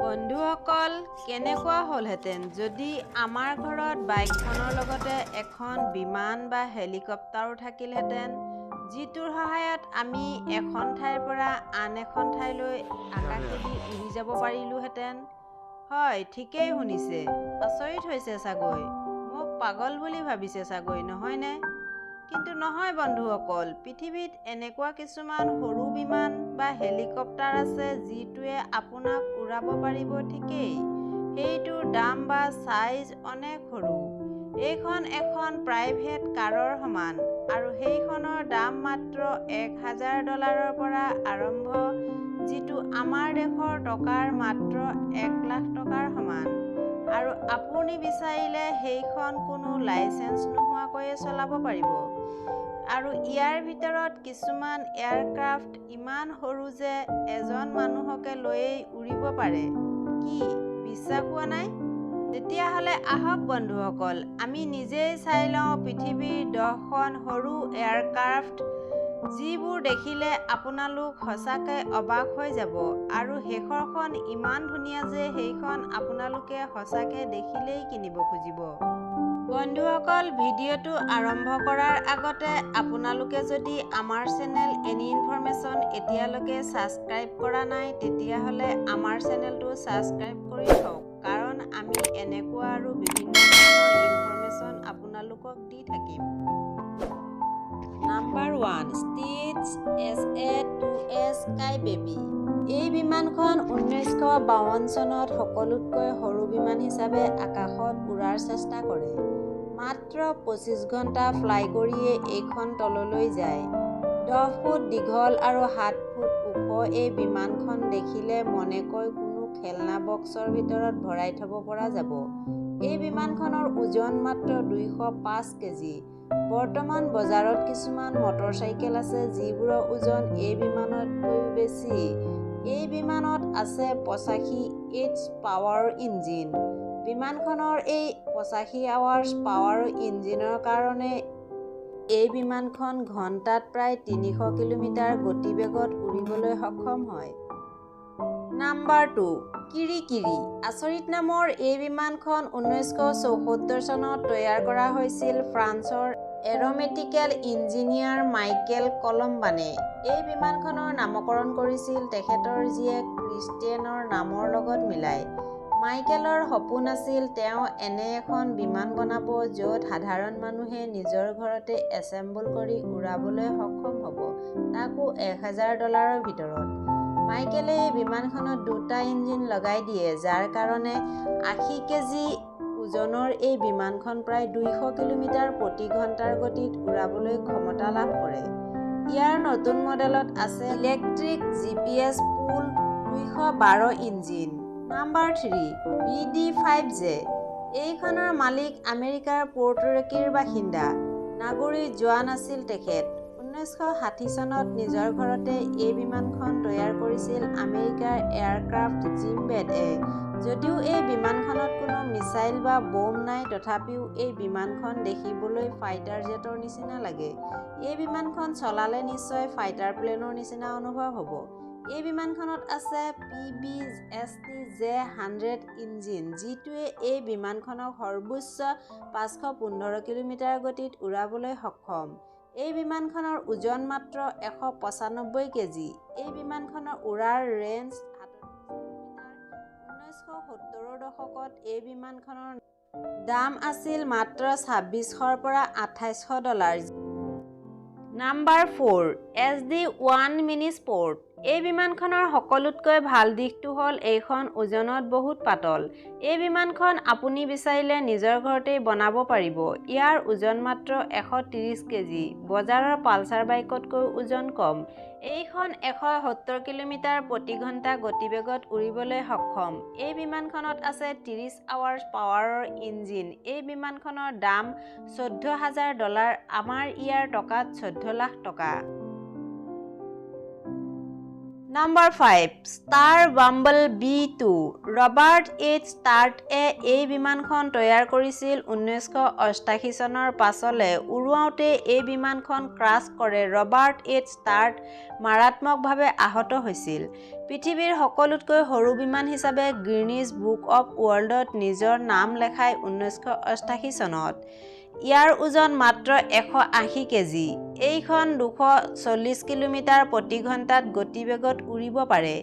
বন্ধুসকল, কেনেকুৱা হ'লহেঁতেন যদি আমাৰ ঘৰত বাইকখনৰ লগতে এখন বিমান বা হেলিকপ্টাৰো থাকিলহেঁতেন, যিটোৰ সহায়ত আমি এখন ঠাইৰ পৰা আন এখন ঠাইলৈ আকাশেদি উৰি যাব পাৰিলোহেঁতেন? হয়, ঠিকেই শুনিছে। আচৰিত হৈছে চাগৈ, মোক পাগল বুলি ভাবিছে চাগৈ, নহয়নে? কিন্তু নহয় বন্ধুসকল, পৃথিৱীত এনেকুৱা কিছুমান সৰু বিমান বা হেলিকপ্টাৰ আছে যিটোৱে আপোনাক উৰাব পাৰিব ঠিকেই, সেইটোৰ দাম বা চাইজ অনেক সৰু। এইখন এখন প্ৰাইভেট কাৰৰ সমান আৰু সেইখনৰ দাম মাত্ৰ $1000 পৰা আৰম্ভ, যিটো আমাৰ দেশৰ টকাৰ মাত্ৰ 1 লাখ টকাৰ সমান। আৰু আপুনি বিচাৰিলে সেইখন কোনো লাইচেঞ্চ নোহোৱাকৈয়ে চলাব পাৰিব। আৰু ইয়াৰ ভিতৰত কিছুমান এয়াৰক্ৰাফ্ট ইমান সৰু যে এজন মানুহকে লৈয়েই উৰিব পাৰে। কি বিশ্বাস হোৱা নাই? তেতিয়াহ'লে আহক বন্ধুসকল, আমি নিজেই চাই লওঁ পৃথিৱীৰ 10খন সৰু এয়াৰক্ৰাফ্ট, যিবোৰ দেখিলে আপোনালোক সঁচাকৈ অবাক হৈ যাব। আৰু শেষৰখন ইমান ধুনীয়া যে সেইখন আপোনালোকে সঁচাকৈ দেখিলেই কিনিব খুজিব। বন্ধুসকল, ভিডিঅ'টো আৰম্ভ কৰাৰ আগতে আপোনালোকে যদি আমাৰ চেনেল এনি ইনফৰমেশ্যন এতিয়ালৈকে ছাবস্ক্ৰাইব কৰা নাই, তেতিয়াহ'লে আমাৰ চেনেলটো ছাবস্ক্ৰাইব কৰি থওক, কাৰণ আমি এনেকুৱা আৰু বিভিন্ন ধৰণৰ ইনফৰমেশ্যন আপোনালোকক দি থাকিম। Number 1, ষ্টিটছ SA-2A sky baby. এই বিমানখন 1952 চনত সকলোতকৈ সৰু বিমান হিচাপে আকাশত উৰাৰ চেষ্টা কৰে। মাত্ৰ 25 ঘণ্টা ফ্লাই কৰিয়ে এইখন তললৈ যায়। 10 ফুট দীঘল আৰু 7 ফুট ওখ এই বিমানখন দেখিলে মনে কয় কোনো খেলনা বক্সৰ ভিতৰত ভৰাই থ'ব পৰা যাব। এই বিমানখনৰ ওজন মাত্ৰ 205 কেজি। বৰ্তমান বজাৰত কিছুমান মটৰচাইকেল আছে যিবোৰৰ ওজন এই বিমানতকৈও বেছি। এই বিমানত আছে 85 এইচ পাৱাৰ ইঞ্জিন। বিমানখনৰ এই 85 আৱাৰ্ছ পাৱাৰ ইঞ্জিনৰ কাৰণে এই বিমানখন ঘণ্টাত প্ৰায় 300 কিলোমিটাৰ গতিবেগত উৰিবলৈ সক্ষম হয়। নাম্বাৰ 2, কিৰি কিৰি। আচৰিত নামৰ এই বিমানখন 1974 চনত তৈয়াৰ কৰা হৈছিল ফ্ৰান্সৰ এৰ'মেটিকেল ইঞ্জিনিয়াৰ মাইকেল কলম্বানে। এই বিমানখনৰ নামকৰণ কৰিছিল তেখেতৰ জীয়েক ক্ৰিষ্টেনৰ নামৰ লগত মিলাই। মাইকেলৰ সপোন আছিল তেওঁ এনে এখন বিমান বনাব য'ত সাধাৰণ মানুহে নিজৰ ঘৰতে এছেম্বল কৰি উৰাবলৈ সক্ষম হ'ব, তাকো $1000ৰ ভিতৰত। মাইকেলে এই বিমানখনত দুটা ইঞ্জিন লগাই দিয়ে, যাৰ কাৰণে 80 কেজি ওজনৰ এই বিমানখন প্ৰায় 200 কিলোমিটাৰ প্ৰতি ঘণ্টাৰ গতিত উৰাবলৈ ক্ষমতা লাভ কৰে। ইয়াৰ নতুন মডেলত আছে ইলেক্ট্ৰিক জিপিএছ পুল 212 ইঞ্জিন। Number 3, BD-5J। এইখনৰ মালিক আমেৰিকাৰ পৰ্টৰিকিৰ বাসিন্দা, নাগৰি যোৱা নাছিল তেখেত। 1960 চনত নিজৰ ঘৰতে এই বিমানখন তৈয়াৰ কৰিছিল আমেৰিকাৰ এয়াৰক্ৰাফ্ট জিম বেডে। যদিও এই বিমানখনত কোনো মিছাইল বা বম নাই, তথাপিও এই বিমানখন দেখিবলৈ ফাইটাৰ জেটৰ নিচিনা লাগে। এই বিমানখন চলালে নিশ্চয় ফাইটাৰ প্লেনৰ নিচিনা অনুভৱ হ'ব। এই বিমানখনত আছে PBST J100 engine, যিটোৱে এই বিমানখনক সৰ্বোচ্চ 515 কিলোমিটাৰ গতিত উৰাবলৈ সক্ষম। এই বিমানখনৰ ওজন মাত্ৰ 195 কেজি। এই বিমানখনৰ উৰাৰ ৰেঞ্জ 37 কিলোমিটাৰ। 1970ৰ দশকত এই বিমানখনৰ দাম আছিল মাত্ৰ $2600ৰ পৰা $2800। Number 4, SD-1 mini sport. এই বিমানখনৰ সকলোতকৈ ভাল দিশটো হ'ল এইখন ওজনত বহুত পাতল। এই বিমানখন আপুনি বিচাৰিলে নিজৰ ঘৰতেই বনাব পাৰিব। ইয়াৰ ওজন মাত্ৰ 130 কেজি, বজাৰৰ পালচাৰ বাইকতকৈ ওজন কম। এইখন 170 কিলোমিটাৰ প্ৰতি ঘণ্টা গতিবেগত উৰিবলৈ সক্ষম। এই বিমানখনত আছে 30 আৱাৰ্ছ পাৱাৰৰ ইঞ্জিন। এই বিমানখনৰ দাম $14,000, আমাৰ ইয়াৰ টকাত 14 লাখ টকা। Number 5, star bumble B 2। Robert H ষ্টাৰ্টে এই বিমানখন তৈয়াৰ কৰিছিল। 1988 চনৰ পাছলৈ উৰুৱাওঁতে এই বিমানখন ক্ৰাছ কৰে। ৰবাৰ্ট এইচ ষ্টাৰ্ট মাৰাত্মকভাৱে আহত হৈছিল। পৃথিৱীৰ সকলোতকৈ সৰু বিমান হিচাপে গিনিজ বুক অৱ ৱৰ্ল্ডত নিজৰ নাম লেখায় 1988 চনত। ইয়াৰ ওজন মাত্ৰ 180 কেজি। এইখন 240 কিলোমিটাৰ প্ৰতি ঘণ্টাত গতিবেগত উৰিব পাৰে।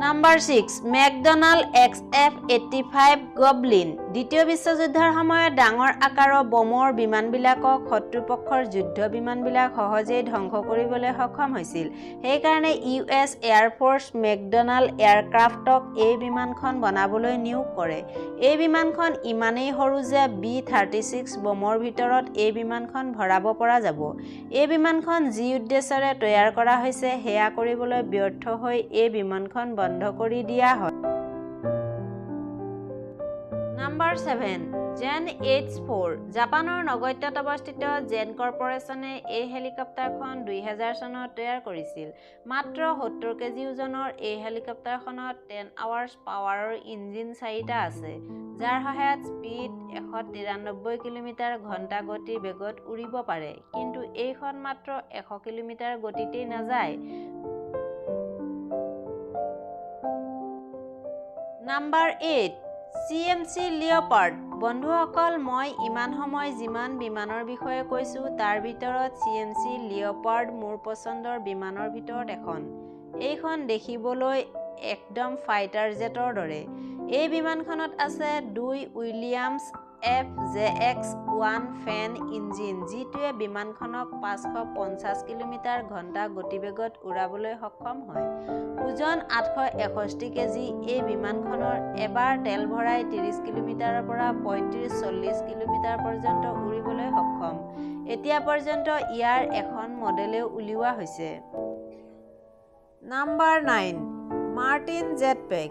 Number 6, McDonald XF-85 goblin. দ্বিতীয় বিশ্বযুদ্ধৰ সময়ত ডাঙৰ আকাৰৰ বমৰ বিমানবিলাকক শত্ৰুপক্ষৰ যুদ্ধ বিমানবিলাক সহজেই ধ্বংস কৰিবলৈ সক্ষম হৈছিল। সেইকাৰণে ইউ.এছ. এয়াৰফ'ৰ্চ মেকডনাল্ড এয়াৰক্ৰাফ্টক এই বিমানখন বনাবলৈ নিয়োগ কৰে। এই বিমানখন ইমানেই সৰু যে বি-36 বমৰ ভিতৰত এই বিমানখন ভৰাব পৰা যাব। এই বিমানখন যি উদ্দেশ্যৰে তৈয়াৰ কৰা হৈছে, সেয়া কৰিবলৈ ব্যৰ্থ হৈ এই বিমানখন বন্ধ কৰি দিয়া হয়। নাম্বাৰ 7, জেন এইচ-4। জাপানৰ নগত্যাত অৱস্থিত জেন কৰ্পৰেশ্যনে এই হেলিকপ্টাৰখন 2000 চনত তৈয়াৰ কৰিছিল। মাত্ৰ 70 কেজি ওজনৰ এই হেলিকপ্টাৰখনত 10 আৱাৰ্ছ পাৱাৰৰ ইঞ্জিন চাৰিটা আছে, যাৰ সহায়ত স্পীড 193 কিলোমিটাৰ ঘণ্টা গতিৰ বেগত উৰিব পাৰে। কিন্তু এইখন মাত্ৰ 100 কিলোমিটাৰ গতিতেই নাযায়। Number 8, CMC. লিঅ'পাৰ্ড। বন্ধুসকল, মই ইমান সময় যিমান বিমানৰ বিষয়ে কৈছোঁ, তাৰ ভিতৰত চি.এম.চি. লিঅ'পাৰ্ড মোৰ পচন্দৰ বিমানৰ ভিতৰত এখন। এইখন দেখিবলৈ একদম ফাইটাৰ জেটৰ দৰে। এই বিমানখনত আছে দুই উইলিয়ামছ এফ.জে.এক্স-1 ফেন ইঞ্জিন, যিটোৱে বিমানখনক 550 কিলোমিটাৰ ঘণ্টা গতিবেগত উৰাবলৈ সক্ষম হয়। ওজন 861 কেজি। এই বিমানখনৰ এবাৰ তেল ভৰাই 30 কিলোমিটাৰৰ পৰা 35-40 কিলোমিটাৰ পৰ্যন্ত উৰিবলৈ সক্ষম। এতিয়া পৰ্যন্ত ইয়াৰ এখন মডেলেও উলিওৱা হৈছে। Number 9, Martin Jetpack.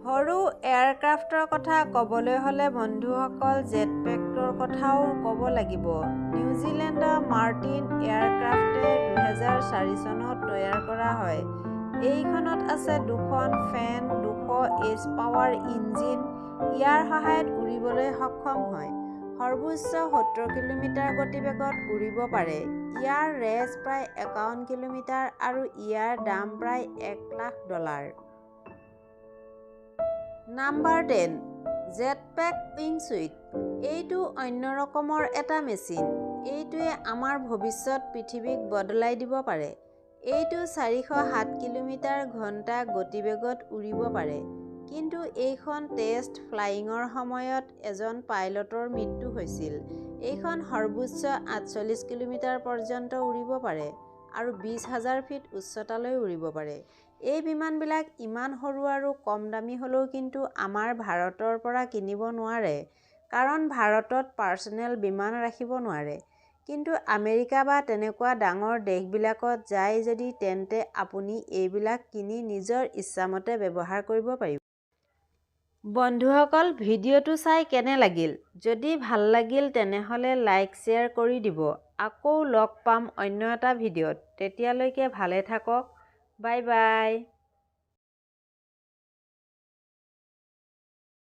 সৰু এয়াৰক্ৰাফ্টৰ কথা ক'বলৈ হ'লে বন্ধুসকল, জেটপেকৰ কথাও ক'ব লাগিব। নিউজিলেণ্ডৰ মাৰ্টিন এয়াৰক্ৰাফ্টে 2004 চনত তৈয়াৰ কৰা হয়। এইখনত আছে দুখন ফেন 200 এইচ পাৱাৰ ইঞ্জিন। ইয়াৰ সহায়ত উৰিবলৈ সক্ষম হয়। সৰ্বোচ্চ 70 কিলোমিটাৰ গতিবেগত উৰিব পাৰে। ইয়াৰ ৰেঞ্জ প্ৰায় 51 কিলোমিটাৰ আৰু ইয়াৰ দাম প্ৰায় 1 লাখ ডলাৰ। Number 10, JetPack উইংচুইট। এইটো অন্য ৰকমৰ এটা মেচিন। এইটোৱে আমাৰ ভৱিষ্যত পৃথিৱীক বদলাই দিব পাৰে। এইটো 407 কিলোমিটাৰ ঘণ্টা গতিবেগত উৰিব পাৰে। কিন্তু এইখন টেষ্ট ফ্লাইঙৰ সময়ত এজন পাইলটৰ মৃত্যু হৈছিল। এইখন সৰ্বোচ্চ 48 কিলোমিটাৰ পৰ্যন্ত উৰিব পাৰে আৰু 20,000 ফিট উচ্চতালৈ উৰিব পাৰে। এই বিমানবিলাক ইমান সৰু আৰু কম দামী হ'লেও কিন্তু আমাৰ ভাৰতৰ পৰা কিনিব নোৱাৰে, কাৰণ ভাৰতত পাৰ্চনেল বিমান ৰাখিব নোৱাৰে। কিন্তু আমেৰিকা বা তেনেকুৱা ডাঙৰ দেশবিলাকত যায় যদি, তেন্তে আপুনি এইবিলাক কিনি নিজৰ ইচ্ছামতে ব্যৱহাৰ কৰিব পাৰিব। বন্ধুসকল, ভিডিঅ'টো চাই কেনে লাগিল? যদি ভাল লাগিল, তেনেহ'লে লাইক, শ্বেয়াৰ কৰি দিব। আকৌ লগ পাম অন্য এটা ভিডিঅ'ত। তেতিয়ালৈকে ভালে থাকক। Bye bye.